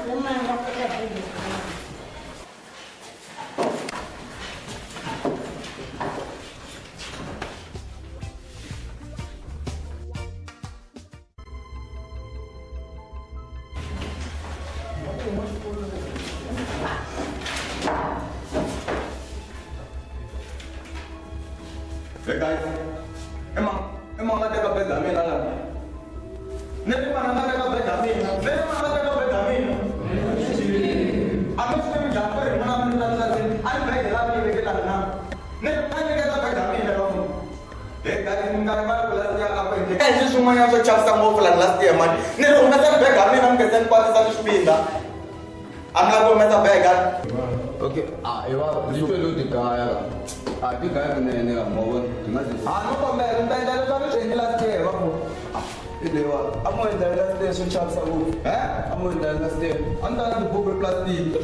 I mani nga teka bege ra mina? Hey guys, i mani i mani nga teka bege ya mina la? Ni ri mani nga teka bege ya mina? Ni ri mani nga teka bege ya mina? A mi swi tivi njhani ku ri hi n'wina mi ni tlilasini? A ni bege la mi yi veke lani na? Ni ri a nyiketa bege ya mina ka munhu. Hey guys, mi nga rivali ku last year a ku endleka swilo swin'wanyana swo chavisa ngopfu lani last year mani. Ni ri humesa bege ya mina mi nge se ni kwatisa ni swi pindza. A mi lavi ku humesa bege? Okay, ah, i va ni twe lo tigaya ka. A ti gaya kunene ka ma vona. Ti nga zi. A no kombela mi ta endla leswi a mi swi endli last year va ku. I leyiwa a mo endla last year swo chavisa ngopfu. Eh? A mo endla last year. A ni ta na tibuku hi plastic.